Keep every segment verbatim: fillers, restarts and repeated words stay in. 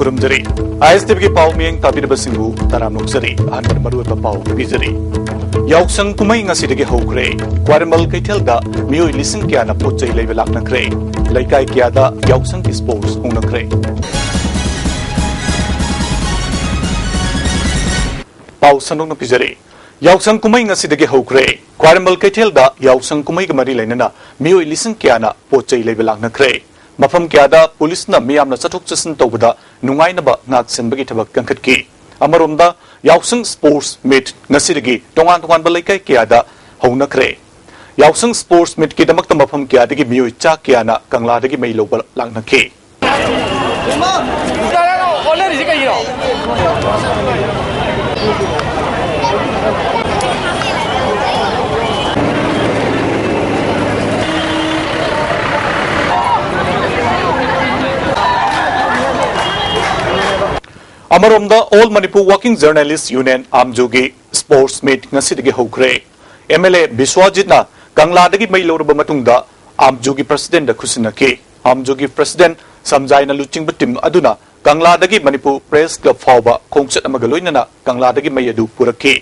ꯈꯨꯔꯨꯝꯖꯔꯤ꯫ ꯑꯥꯏ ꯑꯦꯁ T ꯚꯤꯒꯤ ꯄꯥꯎ ꯃꯤꯠꯌꯦꯡ ꯇꯥꯕꯤꯔꯤꯕꯁꯤꯡꯕꯨ ꯇꯔꯥꯝꯅ ꯑꯣꯛꯆꯔꯤ꯫ ꯑꯍꯥꯟꯕꯗ ꯃꯔꯨꯑꯣꯏꯕ ꯄꯥꯎ ꯄꯤꯖꯔꯤ꯫ ꯌꯥꯎꯁꯪ ꯀꯨꯝꯍꯩ ꯉꯁꯤꯗꯒꯤ ꯍꯧꯈ꯭ꯔꯦ꯫ ꯈ꯭ꯋꯥꯏꯔꯝꯕꯟ ꯀꯩꯊꯦꯜꯗ ꯃꯤꯑꯣꯏ ꯂꯤꯁꯤꯡ ꯀꯌꯥꯅ ꯄꯣꯠ ꯆꯩ ꯂꯩꯕ ꯂꯥꯛꯅꯈ꯭ꯔꯦ꯫ ꯂꯩꯀꯥꯏ ꯀꯌꯥꯗ ꯌꯥꯎꯁꯪꯒꯤ ꯁ꯭ꯄꯣꯔꯠꯁ ꯍꯧꯅꯈ꯭ꯔꯦ꯫ ꯄꯥꯎ ꯁꯟꯗꯣꯛꯅ ꯄꯤꯖꯔꯤ꯫ ꯌꯥꯎꯁꯪ ꯀꯨꯝꯍꯩ ꯉꯁꯤꯗꯒꯤ ꯍꯧꯈ꯭ꯔꯦ꯫ ꯈ꯭ꯋꯥꯏꯔꯝꯕꯟ ꯀꯩꯊꯦꯜꯗ ꯌꯥꯎꯁꯪ ꯀꯨꯝꯍꯩꯒ ꯃꯔꯤ ꯂꯩꯅꯅ ꯃꯤꯑꯣꯏ ꯂꯤꯁꯤꯡ ꯀꯌꯥꯅ ꯄꯣꯠ ꯆꯩ ꯂꯩꯕ ꯂꯥꯛꯅꯈ꯭ꯔꯦ꯫ ꯃꯐꯝ ꯀꯌꯥꯗ ꯄꯨꯂꯤꯁꯅ ꯃꯤꯌꯥꯝꯅ ꯆꯠꯊꯣꯛ ꯆꯠꯁꯤꯟ ꯇꯧꯕꯗ ꯅꯨꯡꯉꯥꯏꯅꯕ ꯉꯥꯛ ꯁꯦꯟꯕꯒꯤ ꯊꯕꯛ ꯀꯟꯈꯠꯈꯤ꯫ ꯑꯃꯔꯣꯝꯗ, ꯌꯥꯎꯁꯪ ꯁ꯭ꯄꯣꯔꯠꯁ ꯃꯤꯠ ꯉꯁꯤꯗꯒꯤ ꯇꯣꯉꯥꯟ ꯇꯣꯉꯥꯟꯕ ꯂꯩꯀꯥꯏ ꯀꯌꯥꯗ ꯍꯧꯅꯈ꯭ꯔꯦ꯫ ꯌꯥꯎꯁꯪ ꯁ꯭ꯄꯣꯔꯠꯁ ꯃꯤꯠꯀꯤꯗꯃꯛꯇ ꯃꯐꯝ ꯀꯌꯥꯗꯒꯤ ꯃꯤꯑꯣꯏ ꯆꯥ ꯀꯌꯥꯅ ꯀꯪꯂꯥꯗꯒꯤ ꯃꯩ ꯂꯧꯕ ꯂꯥꯛꯅꯈꯤ꯫ ꯑꯃꯔꯣꯝꯗ, All Manipur Working Journalist Union, ꯑꯥꯝꯖꯨꯒꯤ ꯁ꯭ꯄꯣꯔꯠꯁ ꯃꯤꯠ ꯉꯁꯤꯗꯒꯤ ꯍꯧꯈ꯭ꯔꯦ꯫ ꯑꯦꯝ ꯑꯦꯜ ꯑꯦ ꯕꯤꯁ꯭ꯋꯥꯖꯤꯠꯅ ꯀꯪꯂꯥꯗꯒꯤ ꯃꯩ ꯂꯧꯔꯕ ꯃꯇꯨꯡꯗ ꯑꯥꯝꯖꯨꯒꯤ ꯄ꯭ꯔꯁꯤꯗꯦꯟꯗ ꯈꯨꯠꯁꯤꯟꯅꯈꯤ꯫ ꯑꯥꯝꯖꯨꯒꯤ ꯄ꯭ꯔꯁꯤꯗꯦꯟ ꯁꯝꯖꯥꯏꯅ ꯂꯨꯆꯤꯡꯕ ꯇꯤꯝ ꯑꯗꯨꯅ ꯀꯪꯂꯥꯗꯒꯤ ꯃꯅꯤꯄꯨꯔ ꯄ꯭ꯔꯦꯁ ꯀ꯭ꯂꯕ ꯐꯥꯎꯕ ꯈꯣꯡꯆꯠ ꯑꯃꯒ ꯂꯣꯏꯅꯅ ꯀꯪꯂꯥꯗꯒꯤ ꯃꯩ ꯑꯗꯨ ꯄꯨꯔꯛꯈꯤ꯫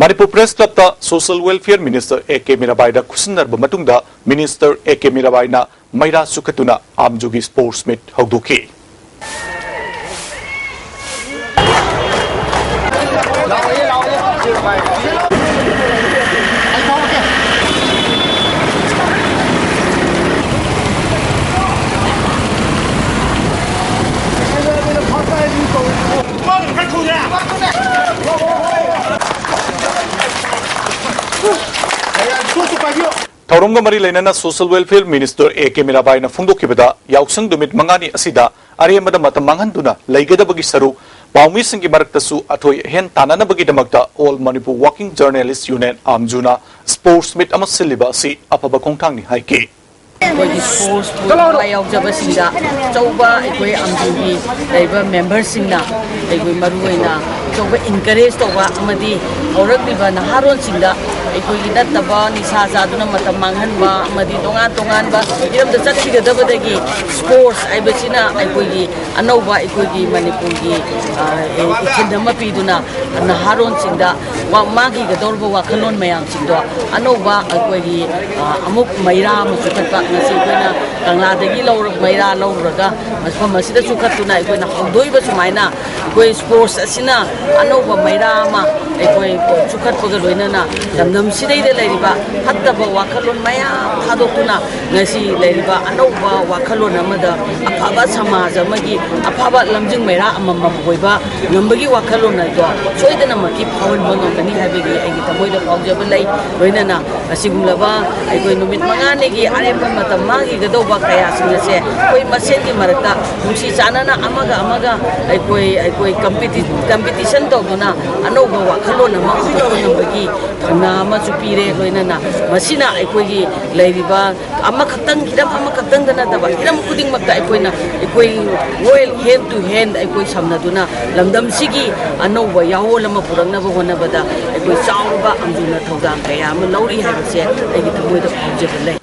ꯃꯅꯤꯄꯨꯔ ꯄ꯭ꯔꯦꯁ ꯀ꯭ꯂꯕꯇ social welfare minister A K ꯃꯤꯔꯥꯕꯥꯏꯗ ꯈꯨꯠꯁꯤꯟꯅꯔꯕ ꯃꯇꯨꯡꯗ ꯃꯤꯅꯤꯁꯇꯔ ꯑꯦ ꯀꯦ ꯃꯤꯔꯥꯕꯥꯏꯅ ꯃꯩꯔꯥ ꯆꯨꯈꯠꯇꯨꯅ ꯑꯥꯝꯖꯨꯒꯤ ꯁ꯭ꯄꯣꯔꯠꯁ ꯃꯤꯠ ꯍꯧꯗꯣꯛꯈꯤ꯫ ꯊꯧꯔꯝꯒ ꯃꯔꯤ ꯂꯩꯅꯅ social welfare minister A K ꯃꯤꯔꯥꯕꯥꯏꯅ ꯐꯣꯡꯗꯣꯛꯈꯤꯕꯗ, ꯌꯥꯎꯁꯪ ꯅꯨꯃꯤꯠ ꯃꯉꯥꯅꯤ ꯑꯁꯤꯗ ꯑꯔꯦꯝꯕꯗ ꯃꯇꯝ ꯃꯥꯡꯍꯟꯗꯨꯅ ꯂꯩꯒꯗꯕꯒꯤ ꯁꯔꯨꯛ ꯄꯥꯎꯃꯤꯁꯤꯡꯒꯤ ꯃꯔꯛꯇꯁꯨ ꯑꯊꯣꯏ ꯑꯍꯦꯟ ꯇꯥꯟꯅꯅꯕꯒꯤꯗꯃꯛꯇ All Manipur Working Journalist Union, ꯑꯥꯝꯖꯨꯅ ꯁ꯭ꯄꯣꯔꯠꯁ ꯃꯤꯠ ꯑꯃ ꯁꯤꯜꯂꯤꯕ ꯑꯁꯤ ꯑꯐꯕ ꯈꯣꯡꯊꯥꯡꯅꯤ ꯍꯥꯏꯈꯤ꯫ ꯑꯩꯈꯣꯏꯒꯤ ꯁ꯭ꯄꯣꯔꯠꯁꯄꯨ ꯊꯋꯥꯏ ꯌꯥꯎꯖꯕꯁꯤꯡꯗ ꯑꯆꯧꯕ ꯑꯩꯈꯣꯏ ꯑꯥꯝꯖꯨꯒꯤ ꯂꯩꯔꯤꯕ ꯃꯦꯝꯕꯔꯁꯤꯡꯅ ꯑꯩꯈꯣꯏ ꯃꯔꯨꯑꯣꯏꯅ ꯑꯆꯧꯕ encourage ꯇꯧꯕ ꯑꯃꯗꯤ ꯍꯧꯔꯛꯂꯤꯕ ꯅꯍꯥꯔꯣꯟꯁꯤꯡꯗ ꯑꯩꯈꯣꯏꯒꯤ ꯅꯠꯇꯕ ꯅꯤꯁꯥ ꯆꯥꯗꯨꯅ ꯃꯇꯝ ꯃꯥꯡꯍꯟꯕ ꯑꯃꯗꯤ ꯇꯣꯉꯥꯟ ꯇꯣꯉꯥꯟꯕ ꯍꯤꯔꯝꯗ ꯆꯠꯈꯤꯒꯗꯕꯗꯒꯤ sports ꯍꯥꯏꯕꯁꯤꯅ ꯑꯩꯈꯣꯏꯒꯤ ꯑꯅꯧꯕ ꯑꯩꯈꯣꯏꯒꯤ ꯃꯅꯤꯄꯨꯔꯒꯤ, ꯑ, ꯏꯊꯤꯟ ꯑꯃ ꯄꯤꯗꯨꯅ ꯅꯍꯥꯔꯣꯟꯁꯤꯡꯗ ꯋꯥ-, ꯃꯥꯡꯈꯤꯒꯗꯧꯔꯤꯕ ꯋꯥꯈꯜꯂꯣꯟ ꯃꯌꯥꯝꯁꯤꯡꯗꯣ ꯑꯅꯧꯕ ꯑꯩꯈꯣꯏꯒꯤ, ꯑ, ꯑꯃꯨꯛ ꯃꯩꯔꯥ ꯑꯃ ꯆꯨꯈꯠꯄ, ꯉꯁꯤ ꯑꯩꯈꯣꯏꯅ ꯀꯪꯂꯥꯗꯒꯤ ꯂꯧꯔ-, ꯃꯩꯔꯥ ꯂꯧꯔꯨꯔꯒ ꯃꯐꯝ ꯑꯁꯤꯗ ꯆꯨꯈꯠꯇꯨꯅ ꯑꯩꯈꯣꯏꯅ ꯍꯧꯗꯣꯛꯏꯕ ꯁꯨꯃꯥꯏꯅ ꯑꯩꯈꯣꯏ sports ꯑꯁꯤꯅ ꯑꯅꯧꯕ ꯃꯩꯔꯥ ꯑꯃ ꯑꯩꯈꯣꯏ ꯆꯨꯈꯠꯄꯒ ꯂꯣꯏꯅꯅ ꯂꯝꯗꯝꯁꯤꯗꯩꯗ ꯂꯩꯔꯤꯕ ꯐꯠꯇꯕ ꯋꯥꯈꯜꯂꯣꯟ ꯃꯌꯥꯝ ꯊꯥꯗꯣꯛꯇꯨꯅ ꯉꯁꯤ ꯂꯩꯔꯤꯕ ꯑꯅꯧꯕ ꯋꯥꯈꯜꯂꯣꯟ ꯑꯃꯗ ꯑꯐꯕ ꯁꯃꯥꯖ ꯑꯃꯒꯤ ꯑꯐꯕ ꯂꯝꯖꯤꯡ ꯃꯩꯔꯥ ꯑꯃꯃꯝ ꯑꯣꯏꯕ ꯉꯝꯕꯒꯤ ꯋꯥꯈꯜꯂꯣꯟ ꯑꯗꯣ ꯁꯣꯏꯗꯅꯃꯛꯀꯤ ꯐꯥꯎꯍꯟꯕ ꯉꯝꯒꯅꯤ ꯍꯥꯏꯕꯒꯤ ꯑꯩꯒꯤ ꯊꯃꯣꯏꯗ ꯐꯥꯎꯖꯕ ꯂꯩ꯫ ꯂꯣꯏꯅꯅ ꯑꯁꯤꯒꯨꯝꯂꯕ ꯑꯩꯈꯣꯏ ꯅꯨꯃꯤꯠ ꯃꯉꯥꯅꯤꯒꯤ ꯑꯔꯦꯝꯕ ꯃꯇꯝ ꯃꯥꯡꯈꯤꯒꯗꯧꯕ ꯀꯌꯥꯁꯤꯡ ꯑꯁꯦ ꯑꯩꯈꯣꯏ ꯃꯁꯦꯟꯒꯤ ꯃꯔꯛꯇ ꯅꯨꯡꯁꯤ ꯆꯥꯟꯅꯅ ꯑꯃꯒ ꯑꯃꯒ ꯑꯩꯈꯣꯏ, ꯑꯩꯈꯣꯏ competi-, competition ꯇꯧꯗꯨꯅ ꯑꯅꯧꯕ ꯋꯥꯈꯜꯂꯣꯟ ꯑꯃ ꯄꯨꯊꯣꯛꯅꯕꯒꯤ ꯊꯧꯅꯥ ꯑꯃꯁꯨ ꯄꯤꯔꯦ꯫ ꯂꯣꯏꯅꯅ ꯃꯁꯤꯅ ꯑꯩꯈꯣꯏꯒꯤ ꯂꯩꯔꯤꯕ ꯑꯃꯈꯛꯇꯪ, ꯍꯤꯔꯝ ꯑꯃꯈꯛꯇꯪꯗ ꯅꯠꯇꯕ, ꯍꯤꯔꯝ ꯈꯨꯗꯤꯡꯃꯛꯇ ꯑꯩꯈꯣꯏꯅ, ꯑꯩꯈꯣꯏ world hand to hand ꯑꯩꯈꯣꯏ ꯁꯝꯅꯗꯨꯅ ꯂꯝꯗꯝꯁꯤꯒꯤ ꯑꯅꯧꯕ ꯌꯥꯑꯣꯜ ꯑꯃ ꯄꯨꯔꯛꯅꯕ ꯍꯣꯠꯅꯕꯗ ꯑꯩꯈꯣꯏ ꯆꯥꯎꯔꯕ ꯑꯝꯖꯨꯅ ꯊꯧꯗꯥꯡ ꯀꯌꯥ ꯑꯃ ꯂꯧꯔꯤ ꯍꯥꯏꯕꯁꯦ ꯑꯩꯒꯤ ꯊꯃꯣꯏꯗ ꯐꯥꯎꯖꯕ ꯂꯩ꯫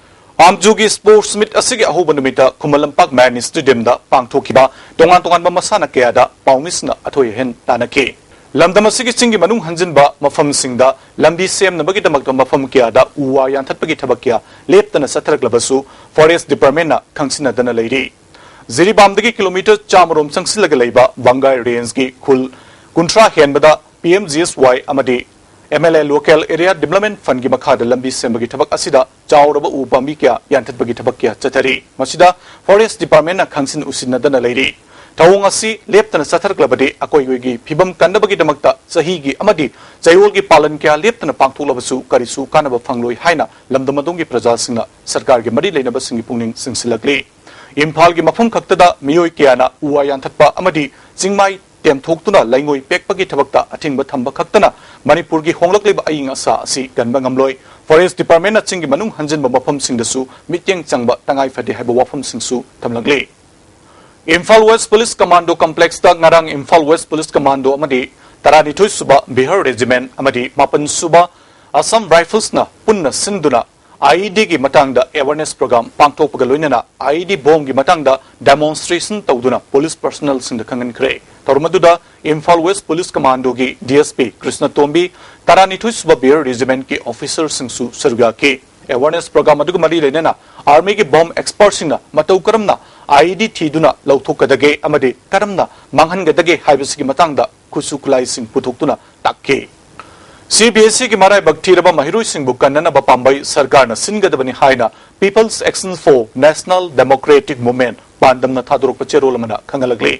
ꯑꯥꯝꯖꯨꯒꯤ sports meet ꯑꯁꯤꯒꯤ ꯑꯍꯧꯕ ꯅꯨꯃꯤꯠꯇ ꯈꯨꯃꯟ ꯂꯝꯄꯥꯛ ꯃꯌꯥꯅꯤ stadiumꯗ ꯄꯥꯡꯊꯣꯛꯈꯤꯕ ꯇꯣꯉꯥꯟ ꯇꯣꯉꯥꯟꯕ ꯃꯁꯥꯟꯅ ꯀꯌꯥꯗ ꯄꯥꯎꯃꯤꯁꯤꯡꯅ ꯑꯊꯣꯏ ꯑꯍꯦꯟ ꯇꯥꯟꯅꯈꯤ꯫ ꯂꯝꯗꯝ ꯑꯁꯤꯒꯤ ꯆꯤꯡꯒꯤ ꯃꯅꯨꯡ ꯍꯟꯖꯤꯟꯕ ꯃꯐꯝꯁꯤꯡꯗ ꯂꯝꯕꯤ ꯁꯦꯝꯅꯕꯒꯤꯗꯃꯛꯇ ꯃꯐꯝ ꯀꯌꯥꯗ ꯎ ꯋꯥ ꯌꯥꯟꯊꯠꯄꯒꯤ ꯊꯕꯛ ꯀꯌꯥ ꯂꯦꯞꯇꯅ ꯆꯠꯊꯔꯛꯂꯕꯁꯨ forest departmentꯅ ꯈꯪꯁꯤꯟꯅꯗꯅ ꯂꯩꯔꯤ꯫ ꯖꯤꯔꯤꯕꯥꯝꯗꯒꯤ kilometre ꯆꯥꯝꯃꯔꯣꯝ ꯆꯪꯁꯤꯜꯂꯒ ꯂꯩꯕ ꯋꯥꯡꯒꯥꯏ rangeꯀꯤ ꯈꯨꯜ ꯀꯨꯟꯊ꯭ꯔꯥ ꯍꯦꯟꯕꯗ P M G S Y ꯑꯃꯗꯤ M L A Local Area Development Fundꯀꯤ ꯃꯈꯥꯗ ꯂꯝꯕꯤ ꯁꯦꯝꯕꯒꯤ ꯊꯕꯛ ꯑꯁꯤꯗ ꯆꯥꯎꯔꯕ ꯎ ꯄꯥꯝꯕꯤ ꯀꯌꯥ ꯌꯥꯟꯊꯠꯄꯒꯤ ꯊꯕꯛ ꯀꯌꯥ ꯆꯠꯊꯔꯤ꯫ ꯃꯁꯤꯗ forest departmentꯅ ꯈꯪꯁꯤꯟ ꯎꯁꯤꯟꯅꯗꯅ ꯂꯩꯔꯤ꯫ ꯊꯧꯑꯣꯡ ꯑꯁꯤ ꯂꯦꯞꯇꯅ ꯆꯠꯊꯔꯛꯂꯕꯗꯤ ꯑꯀꯣꯏꯕꯒꯤ ꯐꯤꯕꯝ ꯀꯟꯅꯕꯒꯤꯗꯃꯛꯇ ꯆꯍꯤꯒꯤ ꯑꯃꯗꯤ ꯆꯌꯣꯜꯒꯤ ꯄꯥꯂꯟ ꯀꯌꯥ ꯂꯦꯞꯇꯅ ꯄꯥꯡꯊꯣꯛꯂꯕꯁꯨ ꯀꯔꯤꯁꯨ ꯀꯥꯟꯅꯕ ꯐꯪꯂꯣꯏ ꯍꯥꯏꯅ ꯂꯝꯗꯝ ꯑꯗꯣꯝꯒꯤ ꯄ꯭ꯔꯖꯥꯁꯤꯡꯅ ꯁꯔꯀꯥꯔꯒꯤ ꯃꯔꯤ ꯂꯩꯅꯕꯁꯤꯡꯒꯤ ꯄꯨꯛꯅꯤꯡ ꯆꯤꯡꯁꯤꯜꯂꯛꯂꯤ꯫ ꯏꯝꯐꯥꯜꯒꯤ ꯃꯐꯝ ꯈꯛꯇꯗ ꯃꯤꯑꯣꯏ ꯀꯌꯥꯅ ꯎ ꯋꯥ ꯌꯥꯟꯊꯠꯄ ꯑꯃꯗꯤ ꯆꯤꯡꯃꯥꯏ ꯇꯦꯝꯊꯣꯛꯇꯨꯅ ꯂꯩꯉꯣꯏ ꯄꯦꯛꯄꯒꯤ ꯊꯕꯛꯇ ꯑꯊꯤꯡꯕ ꯊꯝꯕ ꯈꯛꯇꯅ ꯃꯅꯤꯄꯨꯔꯒꯤ ꯍꯣꯡꯂꯛꯂꯤꯕ ꯑꯏꯪ ꯑꯁꯥ ꯑꯁꯤ ꯀꯟꯕ ꯉꯝꯂꯣꯏ꯫ Forest departmentꯅ ꯆꯤꯡꯒꯤ ꯃꯅꯨꯡ ꯍꯟꯖꯤꯟꯕ ꯃꯐꯝꯁꯤꯡꯗꯁꯨ ꯃꯤꯠꯌꯦꯡ ꯆꯪꯕ ꯇꯉꯥꯏ ꯐꯗꯦ ꯍꯥꯏꯕ ꯋꯥꯐꯝꯁꯤꯡꯁꯨ ꯊꯝꯂꯛꯂꯤ꯫ ꯏꯝꯐꯥꯜ West Police Commando Complexꯇ ꯉꯔꯥꯡ ꯏꯝꯐꯥꯜ West Police Commando ꯑꯃꯗꯤ ꯇꯔꯥꯅꯤꯊꯣꯏ ꯁꯨꯕ ꯕꯤꯍꯥꯔ ꯔꯦꯖꯤꯃꯦꯟ ꯑꯃꯗꯤ ꯃꯥꯄꯟ ꯁꯨꯕ ꯑꯁꯥꯝ ꯔꯥꯏꯐꯜꯁꯅ ꯄꯨꯟꯅ ꯁꯤꯟꯗꯨꯅ IED ꯒꯤ ꯃꯇꯥꯡꯗ awareness program ꯄꯥꯡꯊꯣꯛꯄꯒ ꯂꯣꯏꯅꯅ IED bombꯒꯤ ꯃꯇꯥꯡꯗ demonstration ꯇꯧꯗꯨꯅ police personnelꯁꯤꯡꯗ ꯈꯪꯍꯟꯈ꯭ꯔꯦ꯫ ꯊꯧꯔꯝ ꯑꯗꯨꯗ Imphal West Police Commandoꯒꯤ DSP Krishna ꯇꯣꯝꯕꯤ, ꯇꯔꯥꯅꯤꯊꯣꯏ ꯁꯨꯕ ꯕꯤꯍꯥꯔ ꯔꯦꯖꯤꯃꯦꯟꯒꯤ officerꯁꯤꯡꯁꯨ ꯁꯔꯨꯛ ꯌꯥꯈꯤ꯫ Awareness program ꯑꯗꯨꯒ ꯃꯔꯤ ꯂꯩꯅꯅ armyꯒꯤ bomb expertꯁꯤꯡꯅ ꯃꯇꯧ ꯀꯔꯝꯅ IED ꯊꯤꯗꯨꯅ ꯂꯧꯊꯣꯛꯀꯗꯒꯦ ꯑꯃꯗꯤ ꯀꯔꯝꯅ ꯃꯥꯡꯍꯟꯒꯗꯒꯦ ꯍꯥꯏꯕꯁꯤꯒꯤ ꯃꯇꯥꯡꯗ ꯈꯨꯠꯁꯨ ꯈꯨꯠꯂꯥꯏꯁꯤꯡ ꯄꯨꯊꯣꯛꯇꯨꯅ ꯇꯥꯛꯈꯤ꯫ CBSEꯒꯤ ꯃꯔꯥꯏꯕꯛ ꯊꯤꯔꯕ ꯃꯍꯩꯔꯣꯏꯁꯤꯡꯕꯨ ꯀꯟꯅꯅꯕ ꯄꯥꯝꯕꯩ ꯁꯔꯀꯥꯔꯅ ꯁꯤꯟꯒꯗꯕꯅꯤ ꯍꯥꯏꯅ People's Action for National Democratic Movement ꯄꯥꯟꯗꯝꯅ ꯊꯥꯗꯣꯔꯛꯄ ꯆꯦꯔꯣꯜ ꯑꯃꯅ ꯈꯪꯍꯜꯂꯛꯂꯤ꯫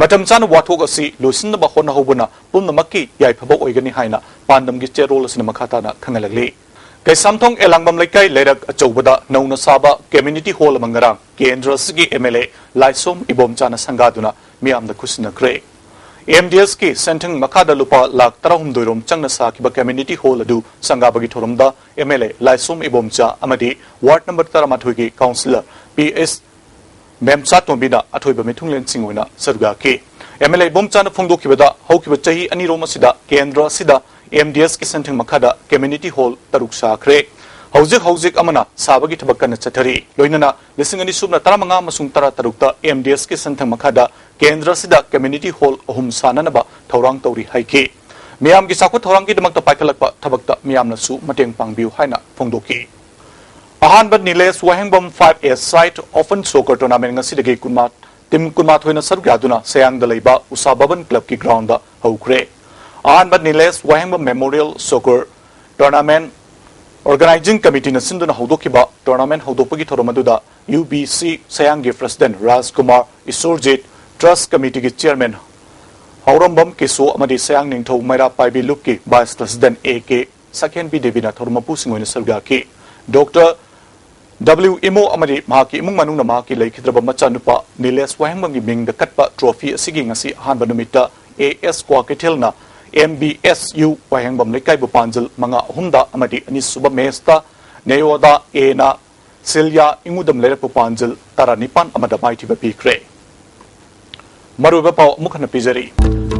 ꯃꯇꯝ ꯆꯥꯅ ꯋꯥꯊꯣꯛ ꯑꯁꯤ ꯂꯣꯏꯁꯤꯟꯅꯕ ꯍꯣꯠꯅꯍꯧꯕꯅ ꯄꯨꯝꯅꯃꯛꯀꯤ ꯌꯥꯏꯐꯕ ꯑꯣꯏꯒꯅꯤ ꯍꯥꯏꯅ ꯄꯥꯟꯗꯝꯒꯤ ꯆꯦꯔꯣꯜ ꯑꯁꯤꯅ ꯃꯈꯥ ꯇꯥꯅ ꯈꯪꯍꯜꯂꯛꯂꯤ꯫ ꯀꯩꯁꯥꯝꯊꯣꯡ ꯑꯦꯂꯥꯡꯕꯝ ꯂꯩꯀꯥꯏ ꯂꯩꯔꯛ ꯑꯆꯧꯕꯗ ꯅꯧꯅ ꯁꯥꯕ community hall ꯑꯃ ꯉꯔꯥꯡ ꯀꯦꯟꯗ꯭ꯔ ꯑꯁꯤꯒꯤ MLA ꯂꯥꯏꯁꯣꯝ ꯏꯕꯣꯝꯆꯥꯅ ꯁꯪꯒꯥꯗꯨꯅ ꯃꯤꯌꯥꯝꯗ ꯈꯨꯠꯁꯤꯟꯅꯈ꯭ꯔꯦ꯫ MDSꯀꯤ ꯁꯦꯟꯊꯪ ꯃꯈꯥꯗ ꯂꯨꯄꯥ ꯂꯥꯈ ꯇꯔꯥꯍꯨꯝꯗꯣꯏ ꯔꯣꯝ ꯆꯪꯅ ꯁꯥꯈꯤꯕ community hall ꯑꯗꯨ ꯁꯪꯒꯥꯕꯒꯤ ꯊꯧꯔꯝꯗ MLA ꯂꯥꯏꯁꯣꯝ ꯏꯕꯣꯝꯆꯥ ꯑꯃꯗꯤ ward number ꯇꯔꯥꯃꯥꯊꯣꯏꯒꯤ councillor PS ꯃꯦꯝꯆꯥ ꯇꯣꯝꯕꯤꯅ ꯑꯊꯣꯏꯕ ꯃꯤꯊꯨꯡꯂꯦꯟꯁꯤꯡ ꯑꯣꯏꯅ ꯁꯔꯨꯛ ꯌꯥꯈꯤ꯫ MLA ꯏꯕꯣꯝꯆꯥꯅ ꯐꯣꯡꯗꯣꯛꯈꯤꯕꯗ ꯍꯧꯈꯤꯕ ꯆꯍꯤ ꯑꯅꯤꯔꯣꯝ ꯑꯁꯤꯗ ꯀꯦꯟꯗ꯭ꯔ ꯑꯁꯤꯗ MDSꯀꯤ ꯁꯦꯟꯊꯪ ꯃꯈꯥꯗ community hall ꯇꯔꯨꯛ ꯁꯥꯈ꯭ꯔꯦ꯫ ꯍꯧꯖꯤꯛ ꯍꯧꯖꯤꯛ ꯑꯃꯅ ꯁꯥꯕꯒꯤ ꯊꯕꯛ ꯀꯟꯅ ꯆꯠꯊꯔꯤ꯫ ꯂꯣꯏꯅꯅ ꯂꯤꯁꯤꯡ ꯑꯅꯤ ꯁꯨꯞꯅ ꯇꯔꯥꯃꯉꯥ ꯑꯃꯁꯨꯡ ꯇꯔꯥꯇꯔꯨꯛꯇ MDSꯀꯤ ꯁꯦꯟꯊꯪ ꯃꯈꯥꯗ ꯀꯦꯟꯗ꯭ꯔ ꯑꯁꯤꯗ community hall ꯑꯍꯨꯝ ꯁꯥꯅꯅꯕ ꯊꯧꯔꯥꯡ ꯇꯧꯔꯤ ꯍꯥꯏꯈꯤ꯫ ꯃꯤꯌꯥꯝꯒꯤ ꯆꯥꯎꯈꯠ ꯊꯧꯔꯥꯡꯒꯤꯗꯃꯛꯇ ꯄꯥꯏꯈꯠꯂꯛꯄ ꯊꯕꯛꯇ ꯃꯤꯌꯥꯝꯅꯁꯨ ꯃꯇꯦꯡ ꯄꯥꯡꯕꯤꯌꯨ ꯍꯥꯏꯅ ꯐꯣꯡꯗꯣꯛꯈꯤ꯫ ꯑꯍꯥꯟꯕ ꯅꯤꯂꯦꯁ ꯋꯥꯍꯦꯡꯕꯝ five-a-side open soccer tournament ꯉꯁꯤꯗꯒꯤ ꯀꯨꯟꯃꯥ-, team ꯀꯨꯟꯃꯥꯊꯣꯏꯅ ꯁꯔꯨꯛ ꯌꯥꯗꯨꯅ ꯁꯌꯥꯡꯗ ꯂꯩꯕ ꯎꯁꯥ ꯚꯕꯟ clubꯀꯤ groundꯗ ꯍꯧꯈ꯭ꯔꯦ꯫ ꯑꯍꯥꯟꯕ ꯅꯤꯂꯦꯁ ꯋꯥꯍꯦꯡꯕꯝ Memorial Soccer Tournament Organizing Committeeꯅ ꯁꯤꯟꯗꯨꯅ ꯍꯧꯗꯣꯛꯈꯤꯕ tournament ꯍꯧꯗꯣꯛꯄꯒꯤ ꯊꯧꯔꯝ ꯑꯗꯨꯗ UBC ꯁꯌꯥꯡꯒꯤ president ꯔꯥꯖꯀꯨꯃꯥꯔ, ꯏꯁꯣꯔꯖꯤꯠ, trust committeeꯒꯤ chairman ꯍꯧꯔꯝꯕꯝ ꯀꯦꯁꯣ ꯑꯃꯗꯤ ꯁꯌꯥꯡ ꯅꯤꯡꯊꯧ ꯃꯩꯔꯥ ꯄꯥꯏꯕꯤ ꯂꯨꯞꯀꯤ vice president A K ꯁꯈꯦꯟꯕꯤ ꯗꯦꯕꯤꯅ ꯊꯧꯔꯝ ꯃꯄꯨꯁꯤꯡ ꯑꯣꯏꯅ ꯁꯔꯨꯛ ꯌꯥꯈꯤ꯫ Doctor W ꯏꯃꯣ ꯑꯃꯗꯤ ꯃꯍꯥꯛꯀꯤ ꯏꯃꯨꯡ ꯃꯅꯨꯡꯅ ꯃꯍꯥꯛꯀꯤ ꯂꯩꯈꯤꯗ꯭ꯔꯕ ꯃꯆꯥꯅꯨꯄꯥ ꯅꯤꯂꯦꯁ ꯋꯥꯍꯦꯡꯕꯝꯒꯤ ꯃꯤꯡꯗ ꯀꯠꯄ trophy ꯑꯁꯤꯒꯤ ꯉꯁꯤ ꯑꯍꯥꯟꯕ ꯅꯨꯃꯤꯠꯇ AS ꯀ꯭ꯋꯥꯀꯩꯊꯦꯜꯅ MBSU ꯋꯥꯍꯦꯡꯕꯝ ꯂꯩꯀꯥꯏꯕꯨ ꯄꯥꯟꯖꯜ ꯃꯉꯥ ꯑꯍꯨꯝꯗ ꯑꯃꯗꯤ ꯑꯅꯤꯁꯨꯕ matchꯇ ꯅꯦꯌꯣꯗꯥ Aꯅ ꯁꯤꯜꯌꯥ ꯏꯉꯨꯗꯝ ꯂꯩꯔꯛꯄꯨ ꯄꯥꯟꯖꯜ ꯇꯔꯥꯅꯤꯄꯥꯟ ꯑꯃꯗ ꯃꯥꯏꯊꯤꯕ ꯄꯤꯈ꯭ꯔꯦ꯫ ꯃꯔꯨꯑꯣꯏꯕ ꯄꯥꯎ ꯑꯃꯨꯛ ꯍꯟꯅ ꯄꯤꯖꯔꯤ꯫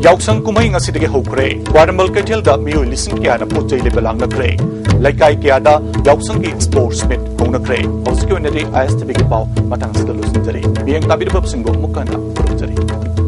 ꯌꯥꯎꯁꯪ ꯀꯨꯝꯍꯩ ꯉꯁꯤꯗꯒꯤ ꯍꯧꯈ꯭ꯔꯦ꯫ ꯈ꯭ꯋꯥꯏꯔꯝꯕꯟ ꯀꯩꯊꯦꯜꯗ ꯃꯤꯑꯣꯏ ꯂꯤꯁꯤꯡ ꯀꯌꯥꯅ ꯄꯣꯠ ꯆꯩ ꯂꯩꯕ ꯂꯥꯛꯅꯈ꯭ꯔꯦ꯫ ꯂꯩꯀꯥꯏ ꯀꯌꯥꯗ ꯌꯥꯎꯁꯪꯒꯤ sports meet ꯍꯧꯅꯈ꯭ꯔꯦ꯫ ꯍꯧꯖꯤꯛꯀꯤ ꯑꯣꯏꯅꯗꯤ ISTVꯒꯤ ꯄꯥꯎ ꯃꯇꯥꯡ ꯑꯁꯤꯗ ꯂꯣꯏꯁꯤꯟꯖꯔꯤ꯫ ꯃꯤꯠꯌꯦꯡ ꯇꯥꯕꯤꯔꯤꯕꯁꯤꯡꯕꯨ ꯑꯃꯨꯛ ꯍꯟꯅ ꯈꯨꯔꯨꯝꯖꯔꯤ꯫